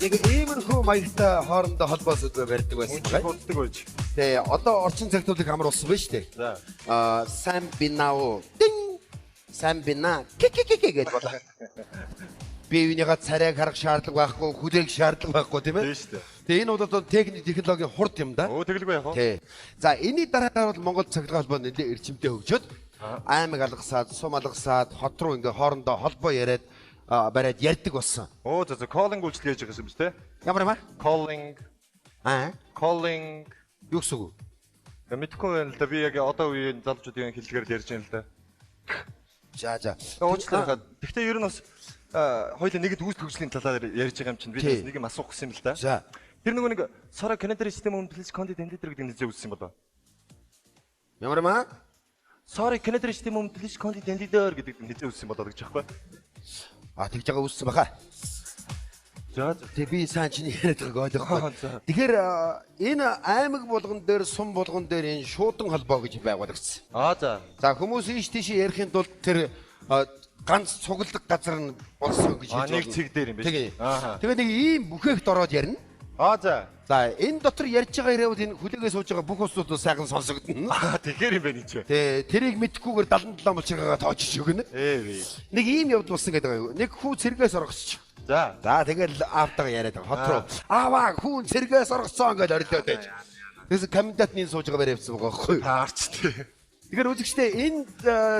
Нэг иймэрхүү маягтай хоорондоо холбоо сүлбээ барьдаг байсан Хүн байгаа. боддог байж. Тэгээ одоо орчин цагт бол их амар болсон байна шүү дээ. За. Аа, сайн бинаа. Дин. Сайн бина. Ки ки ки ки гэж болоо. Бие биенийхээ царайг харах шаардлага байхгүй, хүлээх шаардлага байхгүй, тийм ээ. Тийм шүү дээ. Тэгээ энэ бол одоо техник технологийн хурд юм да. Өө, тэгэлгүй яах вэ? Тий. За, энэний дараагаар бол Монгол цахилгаан холбоо нэлээд эрчимтэй хөгжөөд аймаг алгасаад, сум алгасаад, хот руу ингээ хоорондоо холбоо яриад бариад ярьдаг болсон. Өө, за, calling үйлчлэг хийж байгаа юм биш үү? Ямар юм аа? Calling, Аа, calling. Юу гэсэн үг вэ? Мэдхгүй байна л да. Би яг одоо үеийн залуучуудын хэллэгээр л ярьж байна л да. За. Уучлаарай. Гэхдээ ер нь бас хоёулаа нэг үүс төгслийн талаар ярьж байгаа юм чинь би Тий. бас нэг юм асуух гэсэн юм л да. За. Тэр нөгөө нэг Сора Canada систем өмнө Content Editor гэдэг нэрээр үүссэн юм болоо. Ямар юм аа? Sorry, Canada систем өмнө Content Editor гэдэг нэрээр үүссэн болоо гэж аахгүй. А, тэгж байгаа үүссэн баха. За. Тэг би сайн чиний яриад байгааг ойлгохгүй. За. Тэгэхээр энэ аймаг болгон дээр, сум болгон дээр энэ шуудан холбоо гэж байгуулагдсан. Аа, за. За, хүмүүс ийш тийш ярихын тулд тэр ганц цуглаг газар нь болсон гэж Аа, хэлж нэг болно. цэг дээр юм биш. Тэгээ. Ааха. Тэгээ нэг ийм бүхээгт ороод ярина. Аа, за. За, энэ дотор ярьж байгаа хэрэг энэ хүлээгээ сууж байгаа бүх улсууд сайхан сонсогдоно. Аа, тэгэхээр юм байна энэ чи. Тэ, тэрийг мэдхгүйгээр 77 мулчиргаагаа тоочж өгнө. Ээ би. Нэг ийм явдал болсон гэдэг байгаа юу. Нэг хүү цэргээс оргосч. За. За, тэгэл аавтайгаа яриад байгаа. Хот руу. Ааваа, хүүн цэргээс оргоцсон гэж орилоод байж. Тэгээс комендантны сууж байгаа барай явсан байгаа байхгүй юу? Таарч тий. Тэгэхээр үзэгчдээ, энэ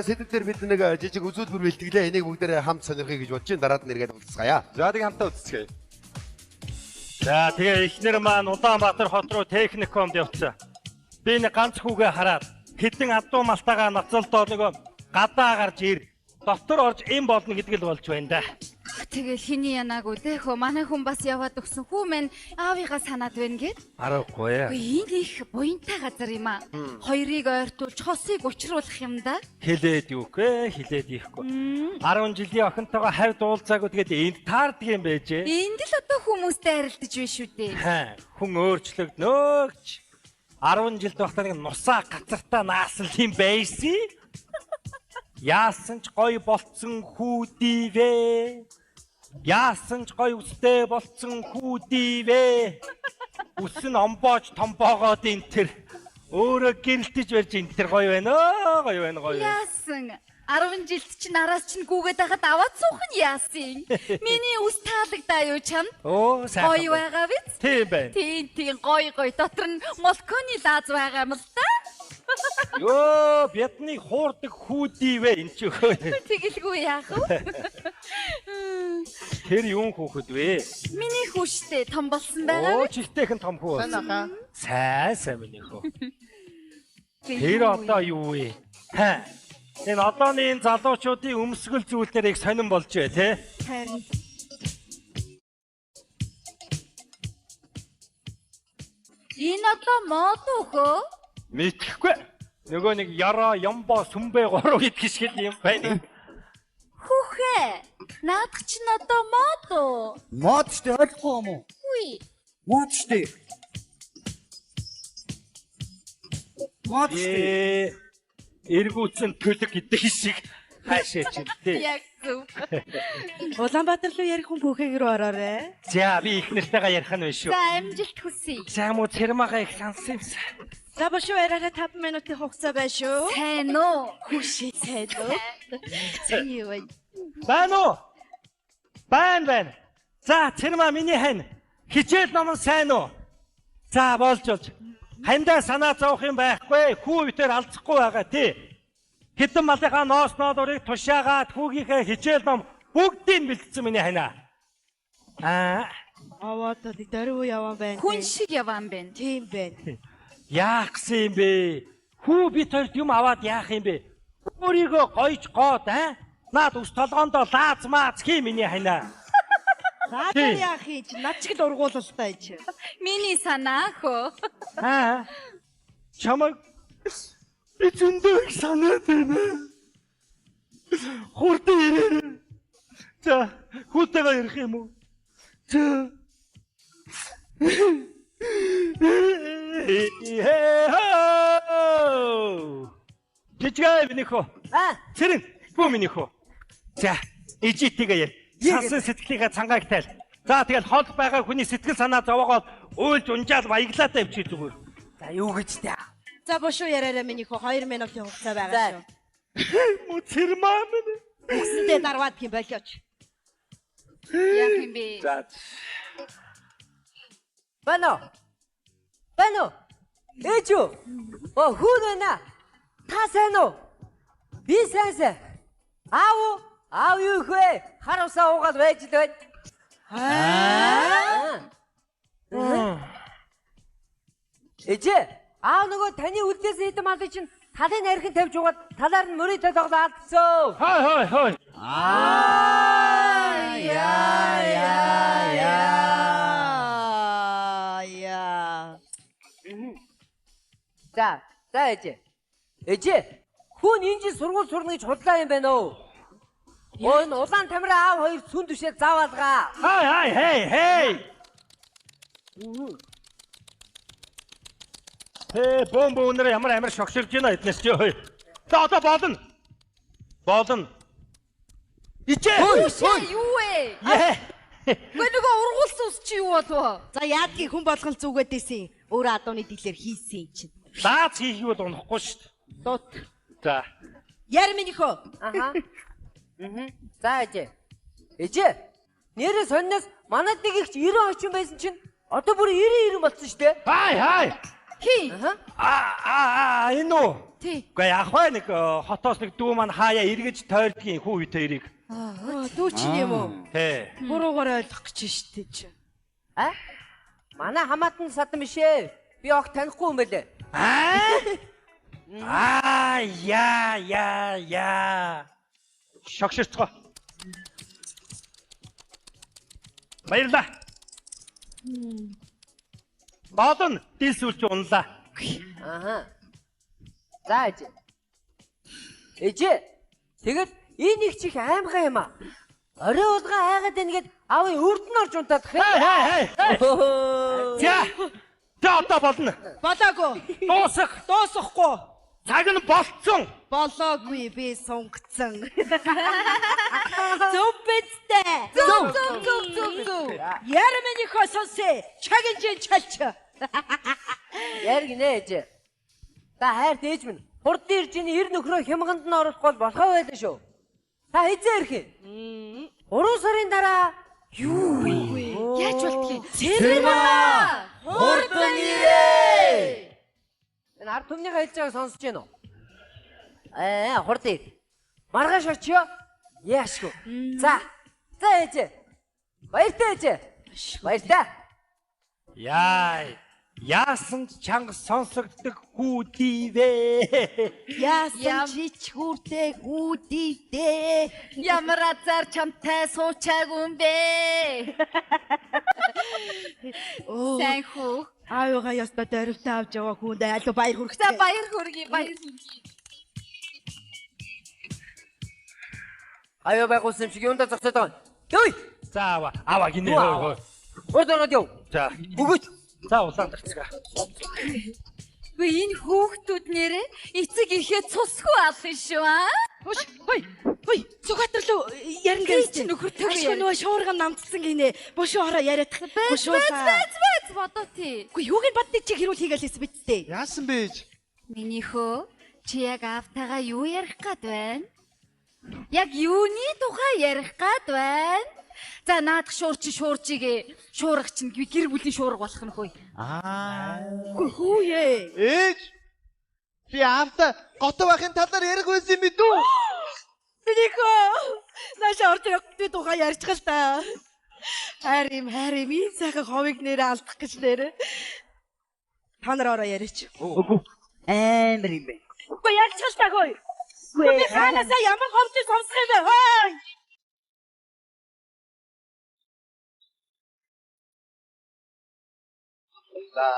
сэдэв дээр бид нэг жижиг үзүүлбэр бэлтгэлээ. Энийг бүгдээрээ хамт сонирхъя гэж бодож байна. Дараад нь эргээд уулзгаая. За, тэг хамтаа үзцгээе. За, тэгээ эхнэр маань Улаанбаатар хот руу техникомд явцсан. Би нэг ганц хүүгээ хараад хэдэн адуу малтайгаа ноцолдоо нөгөө гадаа гарч ир. Дотор орж им болно гэдэг л болж байна да. Тэгэл хиний янаагүй лээ хөө, манай хүн бас яваад өгсөн хүү мэн аавыгаа санаад байна гэд. Аргагүй. Үгүй, энэ их буянтай газар юм аа. Хоёрыг ойртуулж хосыг учруулах юм да. Хилээд юугүй, хилээд ихгүй. 10 жилийн охинтойгоо хавьд уулзаагүй, тэгээд энд таардаг юм байжээ. Энд л одоо хүмүүстэй арилдаж биш үү дээ. Хаа, хүн өөрчлөгднө гэж. 10 жилд байхдаа нэг нусаа гацартаа наасан юм байсан. Яасан ч гоё болцсон хүүдивэ. Яасан ч гоё үстэй болцсон хүүдивэ. Үс нь омбоож томбоогоод энэ төр өөрөө гэрэлтэж барьж энэ төр гоё байна оо, гоё байна, гоё байна. Яасан? 10 жилд чинь араас чинь гүгээд байхад аваад суух нь яасан? Миний үс таалагдаа юу чамд? Оо, сайхан. Гоё байгаа биз? Тийм байна. Тийм, тийм, гоё, гоё. Дотор нь молконы лааз байгаа юм л да. Йоо, биднийг хуурдаг хүүдивэ энэ ч өхөө. Тэгэлгүй яах вэ? Тэр юун хүүхэд вэ? Миний хүү штэ, том болсон байгаа Оо, биз? чихтэйхэн том хүү Сайн болсон. ахаа. Сайн сайн миний хүү. Тэр одоо юу вэ? Хаа. Энэ одооны энэ залуучуудын өмсгөл зүйл дээр их сонирн болж бай, тэ? Харин. Энэ одоо мод уу хөө? Мэдхгүй. Нөгөө нэг яраа, ямбо, сүмбэ гурав гэдэг шиг л юм байна. Хүүхээ. Наадах чинь одоо мод уу? Мод штэ, ойлгохгүй юм уу? Үгүй. Мод штэ. Мод штэ. Ээ. Эргүүцэн төлөг гэдэг шиг хаашаа чинь тэ. Яг зөв. Улаанбаатар руу ярих хүн бүхээг рүү ороорой. За, би их нэртэйгээ ярих нь биш шүү. За, амжилт хүсье. За, муу цэрмагаа их сансан юмсан. За, бошуу яриараа 5 минутын хугацаа байна шүү. Сайн уу? Хүүшээ, сайн уу? Сайн юу вэ? Байна уу? Байна, байна. За, цэрмаа, миний хань. Хичээл ном нь сайн уу? За, болж болж. Хандаа санаа зовох юм байхгүй. Хүү битэр алдахгүй байгаа тий. Хэдэн малынхаа ноос ноодурыг тушаагаад хүүгийнхээ хичээл ном бүгдийг бэлдсэн миний ханаа. Аа, Аваад л дөрөв яваан байна. Хүн шиг яваан байна. Тийм байна. Яах гэсэн юм бэ? Хүү бит хоёрт юм аваад яах юм бэ? Өөрийгөө гойж гоод аа? Наад ус толгоондоо лааз мааз хий миний ханаа. Наадаар Тийм. яах юм чи? Над чиг л ургуулалтай чи. Миний санаа хөө. Аа. Чамайг би зөндөө их санаад байна. Хурдан ирээрэй. За, хүүтэйгээ ярих юм уу? За. Жижигэй миний хөө. Аа. Цэрэн бүү миний хөө. За, ижитэйгээ яар. Сансан сэтгэлийнхээ цангааг тайл. За тэгэл хол байгаа хүний сэтгэл санаа зовоогоод уйлж унжаал баяглаатай явчих зүгээр. За юу гэж та? За бошуу яриараа миний хөө 2 минутын хугацаа байгаа шүү. Мө цэрмаа минь. Үгсэндээ дарваад юм болооч. Яах юм бэ? За. Бано. Бано. Ээж юу? Оо хүн байна. Та сайн уу? Би сайн сайн. Аав уу? Аав юу их вэ? Хар усаа уугаад байж л байна. Аа. Ээжээ, аав нөгөө таны үлдээсэн хэдэн малыг чинь талын нарийн тавьж угаад талаар нь мөрийн тоглоо алдсан. Хой хой хой. Аа яа яа Яа яа. За, за ээжээ. Ээжээ, хүн энэ жил сургууль сурна гэж худлаа юм байна уу? Өө энэ улаан тамираа аав хоёр сүн түшээ заавалгаа. Хай хай хей хей. Хэ бомб өнөр ямар амар шогширж байна эднес чи хой. За одоо болно. Болно. Ичээ. Үгүй юу вэ? Яа. Үгүй нөгөө ургуулсан ус чи юу болов? За яадгийг хүн болгон зүгээд исэн. Өөрөө адууны дэлээр хийсэн юм чинь. Лаац хийх юу бол унахгүй шүү дээ. Дут. За. Яар миний хөө. Аха. За ээжээ. Ээжээ. Нэрээ сонноос манад нэг ихч 90 очин байсан чинь одоо бүр 90 90 болсон шүү дээ. Хай хай. Хий. Аха. А а а энэ үү? Тий. Үгүй яах вэ нэг хотоос нэг дүү маань хаяа эргэж тойрдгийн хүү үе тэрийг. Дүү чинь юм уу? Тэ. Буруугаар ойлгох гэж штэ чи. А? Манай хамаатан садан биш ээ. Би огт танихгүй юм байлээ. Аа? Аа яа яа яа. Шогширцгоо. Баярлаа. Болон дилсүүлж унлаа. Аха. За ээжээ. Ээжээ. Тэгэл энэ их чих аймхай юм аа. Орой уулга айгаад байна гэд аавын үрд нь орж унтаад хэ. Хей хей хей. За. За одоо болно. Болоогүй. Дуусах. Дуусахгүй. Цаг нь болцсон. Болоогүй би сунгацсан. Зөв бидтэй. Зөв зөв зөв зөв зөв. Яар миний хөө сонсъё. Чагинжин чалч. Яар гинэ ээжээ. Та хайрт ээж минь. Хурдан ирж ийн эр нөхрөө хямганд нь оруулах бол болохоо байлаа шүү. Та хэзээ ирэх юм? 3 сарын дараа. Яаж болтгийг? Цэрмаа! Хурдан ирээ! Энэ ард түмнийхээ хэлж байгааг сонсож байна уу? Аа, хурдан ир. Маргааш очио. Яашгүй. За. За ээжээ. Баяртай ээжээ. Баяртай. Яа. Яасан ч чанга сонсогддог хүү дивэ. Яасан ч чүртэй гүдийдээ. Ямар азар чамтай суучаагүй юм бэ? Сайн хүү. Аавыгаа ёстой дөрвтэй авч яваа хүнд алуу баяр За хүргэцээ. баяр хүргэе, баяр хүргэе. Аюу байгуулсан юм шиг юундаа зогсоод байгаа юм. Дүй. За аваа. Аваа гинэ. Хой хой. Урд ороод яв. За. Өгөөч. За улаан дарцгаа. Үгүй энэ хүүхдүүд нэрээ эцэг ихээ цусгүй алсан шүү аа. Хөш, хой, хой, Сүхбаатар руу ярина Би гэж. чи нөхөртөөгөө Ашгүй ярина. нөгөө шуургам намтсан гинэ. Бошуу ороо яриад. Бэз бэз бэз бэз бодоо тий. Үгүй юуг нь боддыг чи хэрүүл хийгээл хэлсэн биз дээ. Яасан бэ ээж? Миний хөө чи яг аавтайгаа юу ярих гад байна? Яг юуны тухай ярих гад байна? За наадах шуур чи шуурчигээ шуурга чинь гэр бүлийн шуурга болох нь хөөе. Аа. Үгүй хүүе. Ээж. Би аавтай готов байхын талаар ярих байсан юм бидүү? Миний хөө наашаа орж ирэх тухай ярьчих л та. Хайр юм, хайр юм. Энэ сайхан ховыг нэрээ алдах гэж нэрээ. Та нар ороо яриач. Амар юм бэ. Үгүй ярьчих л та хөөе. Үгүй би хаанасаа ямар ховчийг сонсох юм бэ? Хөөе. За.